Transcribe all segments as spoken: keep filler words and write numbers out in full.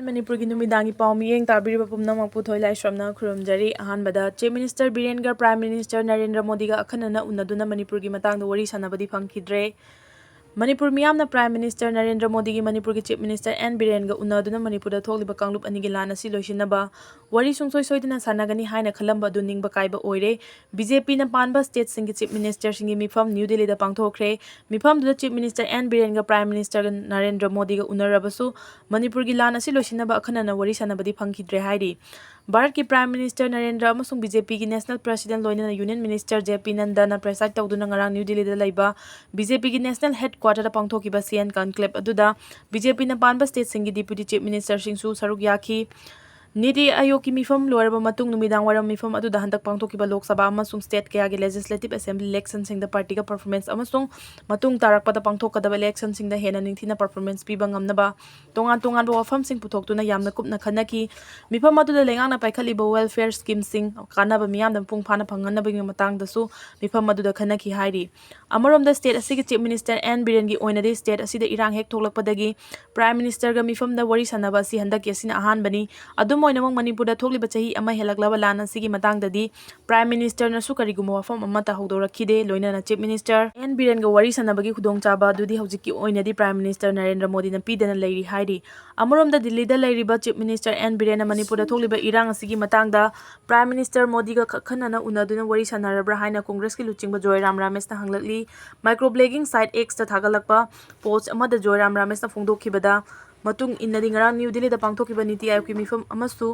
ꯃꯅꯤꯄꯨꯔꯒꯤ ꯅꯨꯃꯤꯗꯥꯡꯒꯤ ꯄꯥꯎ ꯃꯤꯠꯌꯦꯡ ꯇꯥꯕꯤꯔꯤꯕ ꯄꯨꯝꯅꯃꯛꯄꯨ ꯊꯣꯏ ꯂꯥꯏꯁ꯭ꯔꯝꯅ ꯈꯨꯔꯨꯝꯖꯔꯤ꯫ ꯑꯍꯥꯟꯕꯗ Chief Minister ꯕꯤꯔꯦꯟꯒ Prime Minister Narendra ꯃꯣꯗꯤꯒ ꯑꯈꯟꯅꯅ ꯎꯅꯗꯨꯅ ꯃꯅꯤꯄꯨꯔꯒꯤ ꯃꯇꯥꯡꯗ ꯋꯥꯔꯤ ꯁꯥꯟꯅꯕꯗꯤ ꯐꯪꯈꯤꯗ꯭ꯔꯦ꯫ ꯃꯅꯤꯄꯨꯔ ꯃꯤꯌꯥꯝꯅ Prime Minister ꯅꯔꯦꯟꯗ꯭ꯔ ꯃꯣꯗꯤꯒꯤ ꯃꯅꯤꯄꯨꯔꯒꯤ Chief Minister ꯑꯦꯟ ꯕꯤꯔꯦꯟꯒ ꯎꯅꯗꯨꯅ ꯃꯅꯤꯄꯨꯔꯗ ꯊꯣꯛꯂꯤꯕ ꯀꯥꯡꯂꯨꯞ ꯑꯅꯤꯒꯤ ꯂꯥꯟ ꯑꯁꯤ ꯂꯣꯏꯁꯤꯟꯅꯕ ꯋꯥꯔꯤ ꯁꯨꯡꯁꯣꯏ ꯁꯣꯏꯗꯅ ꯁꯥꯟꯅꯒꯅꯤ ꯍꯥꯏꯅ ꯈꯜꯂꯝꯕ ꯑꯗꯨ ꯅꯤꯡꯕ ꯀꯥꯏꯕ ꯑꯣꯏꯔꯦ꯫ ꯕꯤ ꯖꯦ ꯄꯤꯅ ꯄꯥꯟꯕ stateꯁꯤꯡꯒꯤ Chief Ministerꯁꯤꯡꯒꯤ ꯃꯤꯐꯝ ꯅ꯭ꯌꯨ ꯗꯤꯜꯂꯤꯗ ꯄꯥꯡꯊꯣꯛꯈ꯭ꯔꯦ꯫ ꯃꯤꯐꯝꯗꯨꯗ Chief Minister ꯑꯦꯟ ꯕꯤꯔꯦꯟꯒ Prime Minister ꯅꯔꯦꯟꯗ꯭ꯔ ꯃꯣꯗꯤꯒ ꯎꯅꯔꯕꯁꯨ ꯃꯅꯤꯄꯨꯔꯒꯤ ꯂꯥꯟ ꯑꯁꯤ ꯂꯣꯏꯁꯤꯟꯅꯕ ꯑꯈꯟꯅꯅ ꯋꯥꯔꯤ ꯁꯥꯟꯅꯕꯗꯤ ꯐꯪꯈꯤꯗ꯭ꯔꯦ ꯍꯥꯏꯔꯤ꯫ ꯚꯥꯔꯠꯀꯤ Prime Minister ꯅꯔꯦꯟꯗ꯭ꯔ ꯑꯃꯁꯨꯡ ꯕꯤ ꯖꯦ ꯄꯤꯒꯤ National President ꯂꯣꯏꯅꯅ Union Minister ꯖꯦ ꯄꯤ ꯅꯟꯗꯥꯅ preside ꯇꯧꯗꯨꯅ ꯉꯔꯥꯡ ꯅ꯭ꯌꯨ ꯗꯤꯜꯂꯤꯗ ꯂꯩꯕ ꯕꯤ ꯖꯦ ꯄꯤꯒꯤ National Headquarterꯗ ꯄꯥꯡꯊꯣꯛꯈꯤꯕ ꯁꯤ ꯑꯦꯟ conclave ꯑꯗꯨꯗ ꯕꯤ ꯖꯦ ꯄꯤꯅ ꯄꯥꯟꯕ stateꯁꯤꯡꯒꯤ Deputy Chief Ministerꯁꯤꯡꯁꯨ ꯁꯔꯨꯛ ꯌꯥꯈꯤ꯫ ꯅꯤꯇꯤ ꯑꯥꯌꯣꯒꯀꯤ ꯃꯤꯐꯝ ꯂꯣꯏꯔꯕ ꯃꯇꯨꯡ ꯅꯨꯃꯤꯗꯥꯡ ꯋꯥꯏꯔꯝ ꯃꯤꯐꯝ ꯑꯗꯨꯗ ꯍꯟꯗꯛ ꯄꯥꯡꯊꯣꯛꯈꯤꯕ ꯂꯣꯛ ꯁꯚꯥ ꯑꯃꯁꯨꯡ state ꯀꯌꯥꯒꯤ Legislative Assembly electionꯁꯤꯡꯗ partyꯒ performance ꯑꯃꯁꯨꯡ ꯃꯇꯨꯡ ꯇꯥꯔꯛꯄꯗ ꯄꯥꯡꯊꯣꯛꯀꯗꯕ electionꯁꯤꯡꯗ ꯍꯦꯟꯅ ꯅꯤꯡꯊꯤꯅ performance ꯄꯤꯕ ꯉꯝꯅꯕ ꯇꯣꯉꯥꯟ ꯇꯣꯉꯥꯟꯕ ꯋꯥꯐꯝꯁꯤꯡ ꯄꯨꯊꯣꯛꯇꯨꯅ ꯌꯥꯝꯅ ꯀꯨꯞꯅ ꯈꯟꯅꯈꯤ꯫ ꯃꯤꯐꯝ ꯑꯗꯨꯗ ꯂꯩꯉꯥꯛꯅ ꯄꯥꯏꯈꯠꯂꯤꯕ welfare schemeꯁꯤꯡ ꯀꯥꯟꯅꯕ ꯃꯤꯌꯥꯝꯗ ꯃꯄꯨꯡ ꯐꯥꯅ ꯐꯪꯍꯟꯅꯕꯒꯤ ꯃꯇꯥꯡꯗꯁꯨ ꯃꯤꯐꯝ ꯑꯗꯨꯗ ꯈꯟꯅꯈꯤ ꯍꯥꯏꯔꯤ꯫ ꯑꯃꯔꯣꯝꯗ state ꯑꯁꯤꯒꯤ Chief Minister ꯑꯦꯟ ꯕꯤꯔꯦꯟꯒꯤ ꯑꯣꯏꯅꯗꯤ state ꯑꯁꯤꯗ ꯏꯔꯥꯡ ꯍꯦꯛ ꯊꯣꯛꯂꯛꯄꯗꯒꯤ Prime Ministerꯒ ꯃꯤꯐꯝꯗ ꯋꯥꯔꯤ ꯁꯥꯟꯅꯕ ꯑꯁꯤ ꯍꯟꯗꯛꯀꯤ ꯑꯁꯤꯅ ꯑꯍꯥꯟꯕꯅꯤ꯫ ꯑꯗꯨꯝ ꯑꯣꯏꯅꯃꯛ ꯃꯅꯤꯄꯨꯔꯗ ꯊꯣꯛꯂꯤꯕ ꯆꯍꯤ ꯑꯃ ꯍꯦꯜꯂꯛꯂꯕ ꯂꯥꯟ ꯑꯁꯤꯒꯤ ꯃꯇꯥꯡꯗꯗꯤ Prime Ministerꯅꯁꯨ ꯀꯔꯤꯒꯨꯝꯕ ꯋꯥꯐꯝ ꯑꯃꯠꯇ ꯍꯧꯗꯣꯔꯛꯈꯤꯗꯦ꯫ ꯂꯣꯏꯅꯅ Chief Minister ꯑꯦꯟ ꯕꯤꯔꯦꯟꯒ ꯋꯥꯔꯤ ꯁꯥꯟꯅꯕꯒꯤ ꯈꯨꯗꯣꯡꯆꯥꯕ ꯑꯗꯨꯗꯤ ꯍꯧꯖꯤꯛꯀꯤ ꯑꯣꯏꯅꯗꯤ Prime Minister ꯅꯔꯦꯟꯗ꯭ꯔ ꯃꯣꯗꯤꯅ ꯄꯤꯗꯅ ꯂꯩꯔꯤ ꯍꯥꯏꯔꯤ꯫ ꯑꯃꯔꯣꯝꯗ ꯗꯤꯜꯂꯤꯗ ꯂꯩꯔꯤꯕ Chief Minister ꯑꯦꯟ ꯕꯤꯔꯦꯟꯅ ꯃꯅꯤꯄꯨꯔꯗ ꯊꯣꯛꯂꯤꯕ ꯏꯔꯥꯡ ꯑꯁꯤꯒꯤ ꯃꯇꯥꯡꯗ Prime Minister ꯃꯣꯗꯤꯒ ꯈꯛ ꯈꯟꯅꯅ ꯎꯅꯗꯨꯅ ꯋꯥꯔꯤ ꯁꯥꯟꯅꯔꯕ꯭ꯔꯥ ꯍꯥꯏꯅ ꯀꯣꯡꯒ꯭ꯔꯦꯁꯀꯤ ꯂꯨꯆꯤꯡꯕ ꯖꯣꯏꯔꯥꯝ ꯔꯥꯃꯦꯁꯅ ꯍꯪꯂꯛꯂꯤ꯫ Microblogging site Xꯇ ꯊꯥꯒꯠꯂꯛꯄ post ꯑꯃꯗ ꯖꯣꯏꯔꯥꯝ ꯔꯥꯃꯦꯁꯅ ꯐꯣꯡꯗꯣꯛꯈꯤꯕꯗ ꯃꯇꯨꯡ ꯏꯟꯅꯗꯤ ꯉꯔꯥꯡ ꯅ꯭ꯌꯨ ꯗꯤꯜꯂꯤꯗ ꯄꯥꯡꯊꯣꯛꯈꯤꯕ ꯅꯤꯇꯤ ꯑꯥꯌꯣꯒꯀꯤ ꯃꯤꯐꯝ ꯑꯃꯁꯨ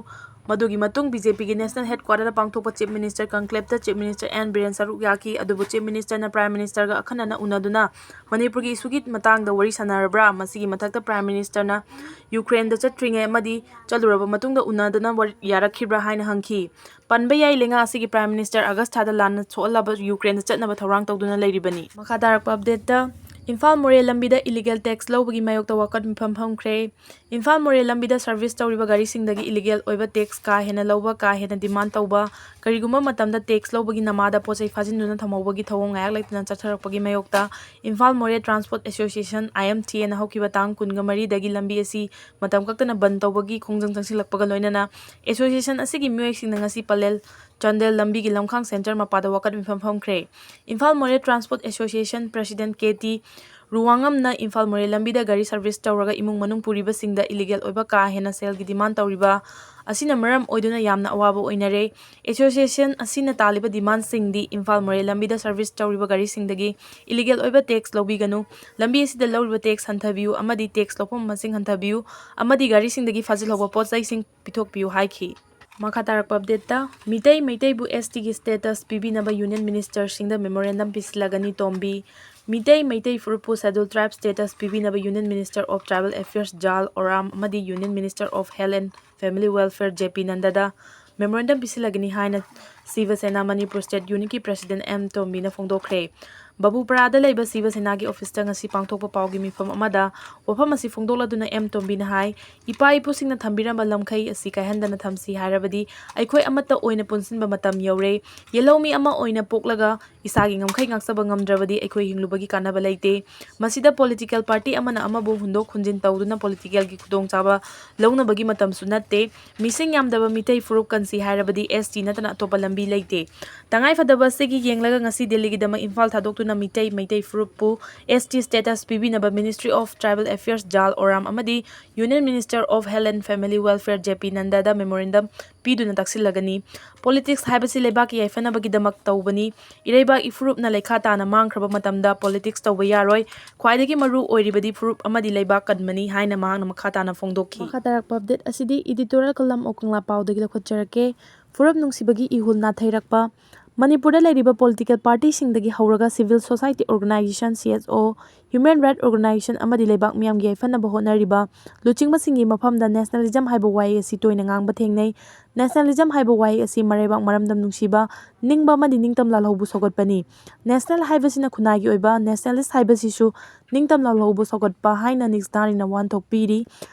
ꯃꯗꯨꯒꯤ ꯃꯇꯨꯡ ꯕꯤ ꯖꯦ ꯄꯤꯒꯤ National Headquarterꯗ ꯄꯥꯡꯊꯣꯛꯄ Chief Minister conclaveꯇ Chief Minister ꯑꯦꯟ ꯕꯤꯔꯦꯟ ꯁꯔꯨꯛ ꯌꯥꯈꯤ꯫ ꯑꯗꯨꯕꯨ Chief Ministerꯅ Prime Ministerꯒ ꯑꯈꯟꯅꯅ ꯎꯅꯗꯨꯅ ꯃꯅꯤꯄꯨꯔꯒꯤ issue ꯒꯤ ꯃꯇꯥꯡꯗ ꯋꯥꯔꯤ ꯁꯥꯟꯅꯔꯕ꯭ꯔꯥ? ꯃꯁꯤꯒꯤ ꯃꯊꯛꯇ Prime Ministerꯅ ꯌꯨꯀ꯭ꯔꯦꯟꯗ ꯆꯠꯇ꯭ꯔꯤꯉꯩ ꯑꯃꯗꯤ ꯆꯠꯂꯨꯔꯕ ꯃꯇꯨꯡꯗ ꯎꯅꯗꯅ ꯋꯥꯔꯤ ꯌꯥꯔꯛꯈꯤꯕ꯭ꯔꯥ ꯍꯥꯏꯅ ꯍꯪꯈꯤ꯫ ꯄꯟꯕ ꯌꯥꯏ, ꯂꯩꯉꯥꯛ ꯑꯁꯤꯒꯤ Prime Minister ꯑꯥꯒꯁ ꯊꯥꯗ ꯂꯥꯟꯅ ꯁꯣꯛꯍꯜꯂꯕ ꯌꯨꯀ꯭ꯔꯦꯟꯗ ꯆꯠꯅꯕ ꯊꯧꯔꯥꯡ ꯇꯧꯗꯨꯅ ꯂꯩꯔꯤꯕꯅꯤ꯫ ꯃꯈꯥ ꯇꯥꯔꯛꯄ updateꯇ, ꯏꯝꯐꯥꯜ ꯃꯣꯔꯦ ꯂꯝꯕꯤꯗ ꯏꯂꯤꯒꯦꯜ ꯇꯦꯛꯁ ꯂꯧꯕꯒꯤ ꯃꯥꯌꯣꯛꯇ ꯋꯥꯀꯠ ꯃꯤꯐꯝ ꯐꯝꯈ꯭ꯔꯦ꯫ ꯏꯝꯐꯥꯜ ꯃꯣꯔꯦ ꯂꯝꯕꯤꯗ ꯁꯔꯚꯤꯁ ꯇꯧꯔꯤꯕ ꯒꯥꯔꯤꯁꯤꯡꯗꯒꯤ ꯏꯂꯤꯒꯦꯜ ꯑꯣꯏꯕ ꯇꯦꯛꯁ ꯀꯥ ꯍꯦꯟꯅ ꯂꯧꯕ, ꯀꯥ ꯍꯦꯟꯅ ꯗꯤꯃꯥꯟ ꯇꯧꯕ, ꯀꯔꯤꯒꯨꯝꯕ ꯃꯇꯝꯗ ꯇꯦꯛꯁ ꯂꯧꯕꯒꯤ ꯅꯃꯥꯗ ꯄꯣꯠ ꯆꯩ ꯐꯥꯖꯤꯟꯗꯨꯅ ꯊꯝꯍꯧꯕꯒꯤ ꯊꯧꯑꯣꯡ ꯉꯥꯏꯍꯥꯛ ꯂꯩꯇꯅ ꯆꯠꯊꯔꯛꯄꯒꯤ ꯃꯥꯌꯣꯛꯇ ꯏꯝꯐꯥꯜ ꯃꯣꯔꯦ ꯇ꯭ꯔꯥꯟꯁꯄꯣꯔꯠ ꯑꯦꯁꯣꯁꯤꯌꯦꯁꯟ, IMTA ꯅ ꯍꯧꯈꯤꯕ ꯇꯥꯡ ꯀꯨꯟꯒ ꯃꯔꯤꯗꯒꯤ ꯂꯝꯕꯤ ꯑꯁꯤ ꯃꯇꯝ ꯀꯛꯇꯅ ꯕꯟ ꯇꯧꯕꯒꯤ ꯈꯣꯡꯖꯪ ꯆꯪꯁꯤꯜꯂꯛꯄꯒ ꯂꯣꯏꯅꯅ ꯑꯦꯁꯣꯁꯤꯌꯦꯁꯟ ꯑꯁꯤꯒꯤ ꯃꯤꯑꯣꯏꯁꯤꯡꯅ ꯉꯁꯤ ꯄꯂꯦꯜ ꯆꯥꯟꯗꯦꯜ ꯂꯝꯕꯤꯒꯤ ꯂꯝꯈꯥꯡ ꯁꯦꯟꯇꯔ ꯃꯄꯥꯗ ꯋꯥꯀꯠ ꯃꯤꯐꯝ ꯐꯝꯈ꯭ꯔꯦ꯫ ꯏꯝꯐꯥꯜ ꯃꯣꯔꯦ ꯇ꯭ꯔꯥꯟꯁꯄꯣꯔꯠ ꯑꯦꯁꯣꯁꯤꯌꯦꯁꯟ ꯄ꯭ꯔꯦꯁꯤꯗꯦꯟꯠ ꯀꯦ ꯇꯤ ꯔꯨꯋꯥꯉꯝꯅ ꯏꯝꯐꯥꯜ ꯃꯣꯔꯦ ꯂꯝꯕꯤꯗ ꯒꯥꯔꯤ ꯁꯔꯚꯤꯁ ꯇꯧꯔꯒ ꯏꯃꯨꯡ ꯃꯅꯨꯡ ꯄꯨꯔꯤꯕꯁꯤꯡꯗ ꯏꯂꯤꯒꯦꯜ ꯑꯣꯏꯕ ꯀꯥ ꯍꯦꯟꯅ ꯁꯦꯜꯒꯤ ꯗꯤꯃꯥꯟ ꯇꯧꯔꯤꯕ ꯑꯁꯤꯅ ꯃꯔꯝ ꯑꯣꯏꯗꯨꯅ ꯌꯥꯝꯅ ꯑꯋꯥꯕ ꯑꯣꯏꯅꯔꯦ꯫ ꯑꯦꯁꯣꯁꯤꯌꯦꯁꯟ ꯑꯁꯤꯅ ꯇꯥꯜꯂꯤꯕ ꯗꯤꯃꯥꯟꯁꯤꯡꯗꯤ ꯏꯝꯐꯥꯜ ꯃꯣꯔꯦ ꯂꯝꯕꯤꯗ ꯁꯔꯚꯤꯁ ꯇꯧꯔꯤꯕ ꯒꯥꯔꯤꯁꯤꯡꯗꯒꯤ ꯏꯂꯤꯒꯦꯜ ꯑꯣꯏꯕ ꯇꯦꯛꯁ ꯂꯧꯕꯤꯒꯅꯨ, ꯂꯝꯕꯤ ꯑꯁꯤꯗ ꯂꯧꯔꯤꯕ ꯇꯦꯛꯁ ꯍꯟꯊꯕꯤꯌꯨ ꯑꯃꯗꯤ ꯇꯦꯛꯁ ꯂꯧꯐꯝ ꯃꯁꯤꯡ ꯍꯟꯊꯕꯤꯌꯨ ꯑꯃꯗꯤ ꯒꯥꯔꯤꯁꯤꯡꯗꯒꯤ ꯐꯥꯖꯤꯜꯍꯧꯕ ꯄꯣꯠ ꯆꯩꯁꯤꯡ ꯄꯤꯊꯣꯛꯄꯤꯌꯨ ꯍꯥꯏꯈꯤ꯫ ꯃꯈꯥ ꯇꯥꯔꯛꯄ ꯑꯞꯗꯦꯠꯇ, ꯃꯤꯇꯩ ꯃꯩꯇꯩꯕꯨ ST ꯒꯤ status ꯄꯤꯕꯤꯅꯕ ꯌꯨꯅꯤꯌꯟ ꯃꯤꯅꯤꯁꯇꯔꯁꯤꯡꯗ ꯃꯦꯃꯣꯔꯦꯟꯗꯝ ꯄꯤꯁꯤꯜꯂꯒꯅꯤ ꯇꯣꯝꯕꯤ꯫ ꯃꯤꯇꯩ ꯃꯩꯇꯩ ꯐꯨꯔꯨꯞꯄꯨ Scheduled Tribe status ꯄꯤꯕꯤꯅꯕ Union Minister of Tribal Affairs Jual Oram ꯑꯃꯗꯤ Union Minister of Health and Family Welfare J P ꯅꯟꯗꯗ ꯃꯦꯃꯣꯔꯦꯟꯗꯝ ꯄꯤꯁꯤꯜꯂꯒꯅꯤ ꯍꯥꯏꯅ ꯁꯤꯕ ꯁꯦꯅꯥ ꯃꯅꯤꯄꯨꯔ ꯁ꯭ꯇꯦꯠ ꯌꯨꯅꯤꯠꯀꯤ ꯄ꯭ꯔꯦꯁꯤꯗꯦꯟꯠ ꯑꯦꯝ ꯇꯣꯝꯕꯤꯅ ꯐꯣꯡꯗꯣꯛꯈ꯭ꯔꯦ꯫ ꯕꯕꯨꯄꯔꯥꯗ ꯂꯩꯕ ꯁꯤꯕ ꯁꯦꯅꯥꯒꯤ ꯑꯣꯐꯤꯁꯇ ꯉꯁꯤ ꯄꯥꯡꯊꯣꯛꯄ ꯄꯥꯎꯒꯤ ꯃꯤꯐꯝ ꯑꯃꯗ ꯋꯥꯐꯝ ꯑꯁꯤ ꯐꯣꯡꯗꯣꯛꯂꯗꯨꯅ ꯑꯦꯝ ꯇꯣꯝꯕꯤꯅ ꯍꯥꯏ, ꯏꯄꯥ ꯏꯄꯨꯁꯤꯡꯅ ꯊꯝꯕꯤꯔꯝꯕ ꯂꯝꯈꯩ ꯑꯁꯤ ꯀꯥꯏꯍꯟꯗꯅ ꯊꯝꯁꯤ ꯍꯥꯏꯔꯕꯗꯤ ꯑꯩꯈꯣꯏ ꯑꯃꯠꯇ ꯑꯣꯏꯅ ꯄꯨꯟꯁꯤꯟꯕ ꯃꯇꯝ ꯌꯧꯔꯦ꯫ ꯌꯦꯜꯍꯧꯃꯤ ꯑꯃ ꯑꯣꯏꯅ ꯄꯣꯛꯂꯒ ꯏꯁꯥꯒꯤ ꯉꯝꯈꯩ ꯉꯥꯛꯆꯕ ꯉꯝꯗ꯭ꯔꯕꯗꯤ ꯑꯩꯈꯣꯏ ꯍꯤꯡꯂꯨꯕꯒꯤ ꯀꯥꯟꯅꯕ ꯂꯩꯇꯦ꯫ ꯃꯁꯤꯗ ꯄꯣꯂꯤꯇꯤꯀꯦꯜ ꯄꯥꯔꯇꯤ ꯑꯃꯅ ꯑꯃꯕꯨ ꯍꯨꯟꯗꯣꯛ ꯍꯨꯟꯖꯤꯟ ꯇꯧꯗꯨꯅ ꯄꯣꯂꯤꯇꯤꯀꯦꯜꯒꯤ ꯈꯨꯗꯣꯡꯆꯥꯕ ꯂꯧꯅꯕꯒꯤ ꯃꯇꯝꯁꯨ ꯅꯠꯇꯦ꯫ ꯃꯤꯁꯤꯡ ꯌꯥꯝꯗꯕ ꯃꯤꯇꯩ ꯐꯨꯔꯨꯞ ꯀꯟꯁꯤ ꯍꯥꯏꯔꯕꯗꯤ ST ꯅꯠꯇꯅ ꯑꯇꯣꯞꯄ ꯂꯝꯕꯤ ꯂꯩꯇꯦ꯫ ꯇꯉꯥꯏꯐꯗꯕ ꯑꯁꯤꯒꯤ ꯌꯦꯡꯂꯒ ꯉꯁꯤ ꯗꯤꯜꯂꯤꯒꯤꯗꯃꯛ ꯏꯝꯐꯥꯜ ꯊꯥꯗꯣꯛꯇꯨꯅ Meitei, Meitei ꯐꯨꯔꯨꯞꯄꯨ ST status ꯄꯤꯕꯤꯅꯕ Ministry of Tribal Affairs Jual Oram ꯑꯃꯗꯤ Union Minister of Health and Family Welfare J P ꯅꯟꯗꯗ ꯃꯦꯃꯣꯔꯦꯟꯗꯝ ꯄꯤꯗꯨꯅ ꯇꯥꯛꯁꯤꯜꯂꯒꯅꯤ꯫ ꯄꯣꯂꯤꯇꯤꯛꯁ ꯍꯥꯏꯕꯁꯤ ꯂꯩꯕꯥꯛꯀꯤ ꯌꯥꯏꯐꯅꯕꯒꯤꯗꯃꯛ ꯇꯧꯕꯅꯤ꯫ ꯏꯔꯩꯕꯥꯛ ꯏꯐꯨꯔꯨꯞꯅ ꯂꯩꯈꯥ ꯇꯥꯅ ꯃꯥꯡꯈ꯭ꯔꯕ ꯃꯇꯝꯗ ꯄꯣꯂꯤꯇꯤꯛꯁ ꯇꯧꯕ ꯌꯥꯔꯣꯏ꯫ ꯈ꯭ꯋꯥꯏꯗꯒꯤ ꯃꯔꯨ ꯑꯣꯏꯔꯤꯕꯗꯤ ꯐꯨꯔꯨꯞ ꯑꯃꯗꯤ ꯂꯩꯕꯥꯛ ꯀꯟꯕꯅꯤ ꯍꯥꯏꯅ ꯃꯍꯥꯛꯅ ꯃꯈꯥ ꯇꯥꯅ ꯐꯣꯡꯗꯣꯛꯈꯤ꯫ ꯃꯈꯥ ꯇꯥꯔꯛꯄ ꯑꯞꯗꯦꯠ ꯑꯁꯤꯗꯤ editorial column of ꯀꯪꯂꯥ ꯄꯥꯎꯗꯒꯤ ꯂꯧꯈꯠꯆꯔꯛꯀꯦ꯫ ꯐꯨꯔꯨꯞ ꯅꯨꯡꯁꯤꯕꯒꯤ ꯏꯍꯨꯜ ꯅꯥꯊꯩꯔꯛꯄ꯫ ꯃꯅꯤꯄꯨꯔꯗ ꯂꯩꯔꯤꯕ political partyꯁꯤꯡꯗꯒꯤ ꯍꯧꯔꯒ civil society organization, C S O, human right organization ꯑꯃꯗꯤ ꯂꯩꯕꯥꯛ ꯃꯤꯌꯥꯝꯒꯤ ꯌꯥꯏꯐꯅꯕ ꯍꯣꯠꯅꯔꯤꯕ ꯂꯨꯆꯤꯡꯕꯁꯤꯡꯒꯤ ꯃꯐꯝꯗ nationalism ꯍꯥꯏꯕ ꯋꯥꯍꯩ ꯑꯁꯤ ꯇꯣꯏꯅ ꯉꯥꯡꯕ ꯊꯦꯡꯅꯩ꯫ Nationalism ꯍꯥꯏꯕ ꯋꯥꯍꯩ ꯑꯁꯤ ꯃꯔꯩꯕꯥꯛ ꯃꯔꯝꯗꯝ ꯅꯨꯡꯁꯤꯕ, ꯅꯤꯡꯕ ꯑꯃꯗꯤ ꯅꯤꯡꯇꯝ ꯂꯥꯜꯍꯧꯕ ꯁꯧꯒꯠꯄꯅꯤ꯫ National ꯍꯥꯏꯕꯁꯤꯅ ꯈꯨꯟꯅꯥꯏꯒꯤ ꯑꯣꯏꯕ, nationalist ꯍꯥꯏꯕꯁꯤꯁꯨ ꯅꯤꯡꯇꯝ ꯂꯥꯜꯍꯧꯕ ꯁꯧꯒꯠꯄ ꯍꯥꯏꯅ ꯅꯤꯛꯁꯅꯥꯔꯤꯅ ꯋꯥꯍꯟꯊꯣꯛ ꯄꯤꯔꯤ꯫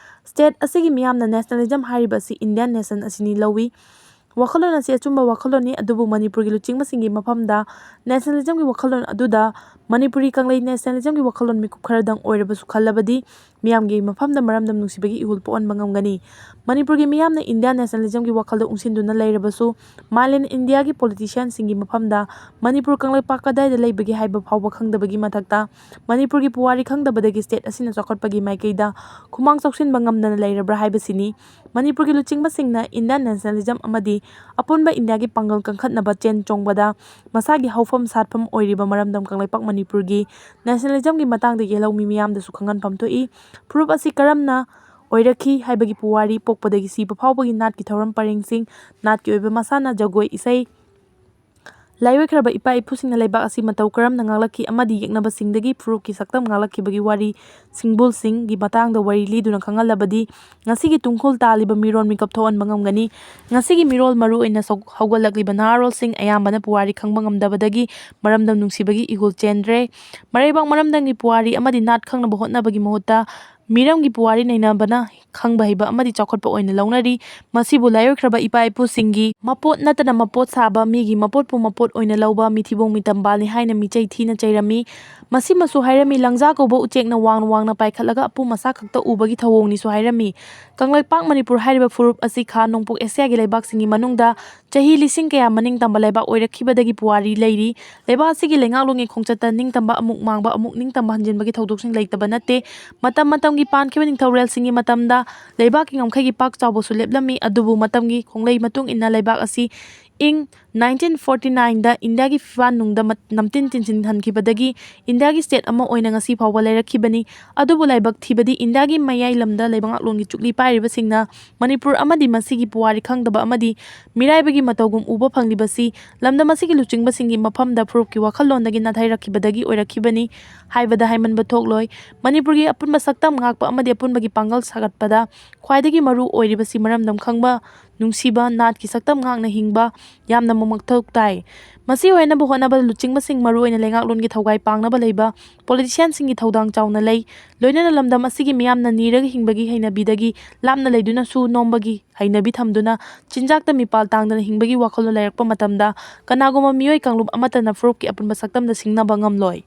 State ꯑꯁꯤꯒꯤ ꯃꯤꯌꯥꯝꯅ nationalism ꯍꯥꯏꯔꯤꯕ ꯑꯁꯤ Indian nation ꯑꯁꯤꯅꯤ ꯂꯧꯏ꯫ ꯋꯥꯈꯜꯂꯣꯟ ꯑꯁꯤ ꯑꯆꯨꯝꯕ ꯋꯥꯈꯜꯂꯣꯟꯅꯤ, ꯑꯗꯨꯕꯨ ꯃꯅꯤꯄꯨꯔꯒꯤ ꯂꯨꯆꯤꯡꯕꯁꯤꯡꯒꯤ ꯃꯐꯝꯗ nationalismꯒꯤ ꯋꯥꯈꯜꯂꯣꯟ ꯑꯗꯨꯗ ꯃꯅꯤꯄꯨꯔꯤ ꯀꯪꯂꯩ nationalismꯒꯤ ꯋꯥꯈꯜꯂꯣꯟ ꯃꯤꯀꯨꯞ ꯈꯔꯗꯪ ꯑꯣꯏꯔꯕꯁꯨ ꯈꯜꯂꯕꯗꯤ ꯃꯤꯌꯥꯝꯒꯤ ꯃꯐꯝꯗ ꯃꯔꯝꯗꯝ ꯅꯨꯡꯁꯤꯕꯒꯤ ꯏꯍꯨꯜ ꯄꯣꯛꯍꯟꯕ ꯉꯝꯒꯅꯤ꯫ ꯃꯅꯤꯄꯨꯔꯒꯤ ꯃꯤꯌꯥꯝꯅ Indian nationalismꯒꯤ ꯋꯥꯈꯜꯗ ꯎꯪꯁꯤꯟꯗꯨꯅ ꯂꯩꯔꯕꯁꯨ ꯃꯥꯂꯦꯝ Indiaꯒꯤ politicianꯁꯤꯡꯒꯤ ꯃꯐꯝꯗ ꯃꯅꯤꯄꯨꯔ ꯀꯪꯂꯩꯄꯥꯛ ꯀꯗꯥꯏꯗ ꯂꯩꯕꯒꯦ ꯍꯥꯏꯕ ꯐꯥꯎꯕ ꯈꯪꯗꯕꯒꯤ ꯃꯊꯛꯇ ꯃꯅꯤꯄꯨꯔꯒꯤ ꯄꯨꯋꯥꯔꯤ ꯈꯪꯗꯕꯗꯒꯤ state ꯑꯁꯤꯅ ꯆꯥꯎꯈꯠꯄꯒꯤ ꯃꯥꯏꯀꯩꯗ ꯈꯨꯃꯥꯡ ꯆꯥꯎꯁꯤꯟꯕ ꯉꯝꯗꯅ ꯂꯩꯔꯕ꯭ꯔꯥ ꯍꯥꯏꯕꯁꯤꯅꯤ꯫ ꯃꯅꯤꯄꯨꯔꯒꯤ ꯂꯨꯆꯤꯡꯕꯁꯤꯡꯅ Indian nationalism ꯑꯃꯗꯤ ꯑꯄꯨꯟꯕ Indiaꯒꯤ ꯄꯥꯡꯒꯜ ꯀꯟꯈꯠꯅꯕ ꯆꯦꯟ ꯆꯣꯡꯕꯗ ꯃꯁꯥꯒꯤ ꯍꯧꯐꯝ ꯁꯥꯠꯐꯝ ꯑꯣꯏꯔꯤꯕ ꯃꯔꯝꯗꯝ ꯀꯪꯂꯩꯄꯥꯛ ꯃꯅꯤꯄꯨꯔꯒꯤ nationalismꯒꯤ ꯃꯇꯥꯡꯗ ꯌꯦꯜꯍꯧꯃꯤ ꯃꯤꯌꯥꯝꯗꯁꯨ ꯈꯪꯍꯟꯐꯝ ꯊꯣꯛꯏ꯫ ꯐꯨꯔꯨꯞ ꯑꯁꯤ ꯀꯔꯝꯅ ꯑꯣꯏꯔꯛꯈꯤ ꯍꯥꯏꯕꯒꯤ ꯄꯨꯋꯥꯔꯤ, ꯄꯣꯛꯄꯗꯒꯤ ꯁꯤꯕ ꯐꯥꯎꯕꯒꯤ ꯅꯥꯠꯀꯤ ꯊꯧꯔꯝ ꯄꯔꯤꯡꯁꯤꯡ, ꯅꯥꯠꯀꯤ ꯑꯣꯏꯕ ꯃꯁꯥꯟꯅ, ꯖꯒꯣꯏ, ꯏꯁꯩ, ꯂꯥꯏꯑꯣꯏꯈ꯭ꯔꯕ ꯏꯄꯥ ꯏꯄꯨꯁꯤꯡꯅ ꯂꯩꯕꯥꯛ ꯑꯁꯤ ꯃꯇꯧ ꯀꯔꯝꯅ ꯉꯥꯛꯂꯛꯈꯤ ꯑꯃꯗꯤ ꯌꯦꯛꯅꯕꯁꯤꯡꯗꯒꯤ ꯐꯨꯔꯨꯞꯀꯤ ꯁꯛꯇꯝ ꯉꯥꯛꯂꯛꯈꯤꯕꯒꯤ ꯋꯥꯔꯤ ꯁꯤꯡꯕꯨꯜꯁꯤꯡꯒꯤ ꯃꯇꯥꯡꯗ ꯋꯥꯔꯤ ꯂꯤꯗꯨꯅ ꯈꯪꯍꯜꯂꯕꯗꯤ ꯉꯁꯤꯒꯤ ꯇꯨꯡꯈꯨꯜ ꯇꯥꯜꯂꯤꯕ ꯃꯤꯔꯣꯜ ꯃꯤꯀꯞ ꯊꯣꯛꯍꯟꯕ ꯉꯝꯒꯅꯤ꯫ ꯉꯁꯤꯒꯤ ꯃꯤꯔꯣꯜ ꯃꯔꯨꯑꯣꯏꯅ ꯁꯧ-, ꯍꯧꯒꯠꯂꯛꯂꯤꯕ ꯅꯍꯥꯔꯣꯜꯁꯤꯡ ꯑꯌꯥꯝꯕꯅ ꯄꯨꯋꯥꯔꯤ ꯈꯪꯕ ꯉꯝꯗꯕꯗꯒꯤ ꯃꯔꯝꯗꯝ ꯅꯨꯡꯁꯤꯕꯒꯤ ꯏꯍꯨꯜ ꯆꯦꯟꯗ꯭ꯔꯦ꯫ ꯃꯔꯩꯕꯥꯛ ꯃꯔꯝꯗꯝꯒꯤ ꯄꯨꯋꯥꯔꯤ ꯑꯃꯗꯤ ꯅꯥꯠ ꯈꯪꯅꯕ ꯍꯣꯠꯅꯕꯒꯤ ꯃꯍꯨꯠꯇ ꯃꯤꯔꯝꯒꯤ ꯄꯨꯋꯥꯔꯤ ꯅꯩꯅꯕꯅ ꯈꯪꯕ ꯍꯩꯕ ꯑꯃꯗꯤ ꯆꯥꯎꯈꯠꯄ ꯑꯣꯏꯅ ꯂꯧꯅꯔꯤ꯫ ꯃꯁꯤꯕꯨ ꯂꯥꯏꯑꯣꯏꯈ꯭ꯔꯕ ꯏꯄꯥ ꯏꯄꯨꯁꯤꯡꯒꯤ ꯃꯄꯣꯠ ꯅꯠꯇꯅ ꯃꯄꯣꯠ ꯁꯥꯕ, ꯃꯤꯒꯤ ꯃꯄꯣꯠꯄꯨ ꯃꯄꯣꯠ ꯑꯣꯏꯅ ꯂꯧꯕ ꯃꯤꯊꯤꯕꯣꯡ ꯃꯤꯇꯝꯕꯥꯜꯅꯤ ꯍꯥꯏꯅ ꯃꯤꯆꯩ ꯊꯤꯅ ꯆꯩꯔꯝꯃꯤ꯫ ꯃꯁꯤꯃꯁꯨ ꯍꯥꯏꯔꯝꯃꯤ, ꯂꯪꯖꯥ ꯀꯧꯕ ꯎꯆꯦꯛꯅ ꯋꯥꯡꯅ ꯋꯥꯡꯅ ꯄꯥꯏꯈꯠꯂꯒ ꯑꯄꯨ ꯃꯁꯥ ꯈꯛꯇ ꯎꯕꯒꯤ ꯊꯧꯑꯣꯡꯅꯤꯁꯨ ꯍꯥꯏꯔꯝꯃꯤ꯫ ꯀꯪꯂꯩꯄꯥꯛ ꯃꯅꯤꯄꯨꯔ ꯍꯥꯏꯔꯤꯕ ꯐꯨꯔꯨꯞ ꯑꯁꯤ ꯈꯥ ꯅꯣꯡꯄꯣꯛ ꯑꯦꯁꯤꯌꯥꯒꯤ ꯂꯩꯕꯥꯛꯁꯤꯡꯒꯤ ꯃꯅꯨꯡꯗ ꯆꯍꯤ ꯂꯤꯁꯤꯡ ꯀꯌꯥ ꯃꯅꯤꯡ ꯇꯝꯕ ꯂꯩꯕꯥꯛ ꯑꯣꯏꯔꯛꯈꯤꯕꯗꯒꯤ ꯄꯨꯋꯥꯔꯤ ꯂꯩꯔꯤ꯫ ꯂꯩꯕꯥꯛ ꯑꯁꯤꯒꯤ ꯂꯩꯉꯥꯛꯂꯣꯟꯒꯤ ꯈꯣꯡꯆꯠꯇ ꯅꯤꯡꯇꯝꯕ ꯑꯃꯨꯛ ꯃꯥꯡꯕ, ꯑꯃꯨꯛ ꯅꯤꯡꯇꯝꯕ ꯍꯟꯖꯤꯟꯕꯒꯤ ꯊꯧꯗꯣꯛꯁꯤꯡ ꯂꯩꯇꯕ ꯅꯠꯇꯦ꯫ ꯃꯇꯝ ꯃꯇꯝꯒꯤ ꯄꯥꯟꯈꯤꯕ ꯅꯤꯡꯊꯧꯔꯦꯜꯁꯤꯡꯒꯤ ꯃꯇꯝꯗ ꯂꯩꯕꯥꯛꯀꯤ ꯉꯝꯈꯩꯒꯤ ꯄꯥꯛ ꯆꯥꯎꯕꯁꯨ ꯂꯦꯞꯂꯝꯃꯤ, ꯑꯗꯨꯕꯨ ꯃꯇꯝꯒꯤ ꯈꯣꯡꯂꯩ ꯃꯇꯨꯡ ꯏꯟꯅ ꯂꯩꯕꯥꯛ ꯑꯁꯤ ꯏꯪ ꯅꯥꯏꯟꯇꯤꯟ ꯐꯣꯔꯇꯤ ꯅꯥꯏꯟꯗ ꯏꯟꯗꯤꯌꯥꯒꯤ ꯐꯤꯐꯥ ꯅꯨꯡꯗ ꯃꯠ-, ꯅꯝꯇꯤꯟ ꯇꯤꯟꯁꯤꯟꯍꯟꯈꯤꯕꯗꯒꯤ ꯏꯟꯗꯤꯌꯥꯒꯤ ꯁ꯭ꯇꯦꯠ ꯑꯃ ꯑꯣꯏꯅ ꯉꯁꯤ ꯐꯥꯎꯕ ꯂꯩꯔꯛꯈꯤꯕꯅꯤ꯫ ꯑꯗꯨꯕꯨ ꯂꯥꯏꯕꯛ ꯊꯤꯕꯗꯤ ꯏꯟꯗꯤꯌꯥꯒꯤ ꯃꯌꯥꯏ ꯂꯝꯗ ꯂꯩꯕꯥꯛꯂꯣꯟꯒꯤ ꯆꯨꯛꯂꯤ ꯄꯥꯏꯔꯤꯕꯁꯤꯡꯅ ꯃꯅꯤꯄꯨꯔ ꯑꯃꯗꯤ ꯃꯁꯤꯒꯤ ꯄꯨꯋꯥꯔꯤ ꯈꯪꯗꯕ ꯑꯃꯗꯤ ꯃꯤꯔꯥꯏꯕꯒꯤ ꯃꯇꯧꯒꯨꯝ ꯎꯕ ꯐꯪꯂꯤꯕꯁꯤ ꯂꯝꯗꯝ ꯑꯁꯤꯒꯤ ꯂꯨꯆꯤꯡꯕꯁꯤꯡꯒꯤ ꯃꯐꯝꯗ ꯐꯨꯔꯨꯞꯀꯤ ꯋꯥꯈꯜꯂꯣꯟꯗꯒꯤ ꯅꯥꯊꯩꯔꯛꯈꯤꯕꯗꯒꯤ ꯑꯣꯏꯔꯛꯈꯤꯕꯅꯤ ꯍꯥꯏꯕꯗ ꯍꯥꯏꯃꯟꯕ ꯊꯣꯛꯂꯣꯏ꯫ ꯃꯅꯤꯄꯨꯔꯒꯤ ꯑꯄꯨꯟꯕ ꯁꯛꯇꯝ ꯉꯥꯛꯄ ꯑꯃꯗꯤ ꯑꯄꯨꯟꯕꯒꯤ ꯄꯥꯡꯒꯜ ꯁꯥꯒꯠꯄꯗ ꯈ꯭ꯋꯥꯏꯗꯒꯤ ꯃꯔꯨ ꯑꯣꯏꯔꯤꯕꯁꯤ ꯃꯔꯝꯗꯝ ꯈꯪꯕ, ꯅꯨꯡꯁꯤꯕ, ꯅꯥꯠꯀꯤ ꯁꯛꯇꯝ ꯉꯥꯛꯅ ꯍꯤꯡꯕ ꯌꯥꯝꯅꯃꯛ ꯃꯊꯧ ꯇꯥꯏ꯫ ꯃꯁꯤ ꯑꯣꯏꯅꯕ ꯍꯣꯠꯅꯕꯗ ꯂꯨꯆꯤꯡꯕꯁꯤꯡ, ꯃꯔꯨꯑꯣꯏꯅ ꯂꯩꯉꯥꯛꯂꯣꯟꯒꯤ ꯊꯧꯒꯥꯏ ꯄꯥꯡꯅꯕ ꯂꯩꯕ ꯄꯣꯂꯤꯇꯤꯁꯤꯌꯥꯟꯁꯤꯡꯒꯤ ꯊꯧꯗꯥꯡ ꯆꯥꯎꯅ ꯂꯩ꯫ ꯂꯣꯏꯅꯅ ꯂꯝꯗꯝ ꯑꯁꯤꯒꯤ ꯃꯤꯌꯥꯝꯅ ꯅꯤꯔꯒ ꯍꯤꯡꯕꯒꯤ ꯍꯩꯅꯕꯤꯗꯒꯤ ꯂꯥꯞꯅ ꯂꯩꯗꯨꯅ ꯁꯨ ꯅꯣꯝꯕꯒꯤ ꯍꯩꯅꯕꯤ ꯊꯝꯗꯨꯅ ꯆꯤꯟꯖꯥꯛꯇ ꯃꯤꯄꯥꯜ ꯇꯥꯡꯗꯅ ꯍꯤꯡꯕꯒꯤ ꯋꯥꯈꯜꯂꯣꯟ ꯂꯩꯔꯛꯄ ꯃꯇꯝꯗ ꯀꯅꯥꯒꯨꯝꯕ ꯃꯤꯑꯣꯏ ꯀꯥꯡꯂꯨꯞ ꯑꯃꯠꯇꯅ ꯐꯨꯔꯨꯞꯀꯤ ꯑꯄꯨꯟꯕ ꯁꯛꯇꯝꯗ ꯁꯤꯡꯅꯕ ꯉꯝꯂꯣꯏ꯫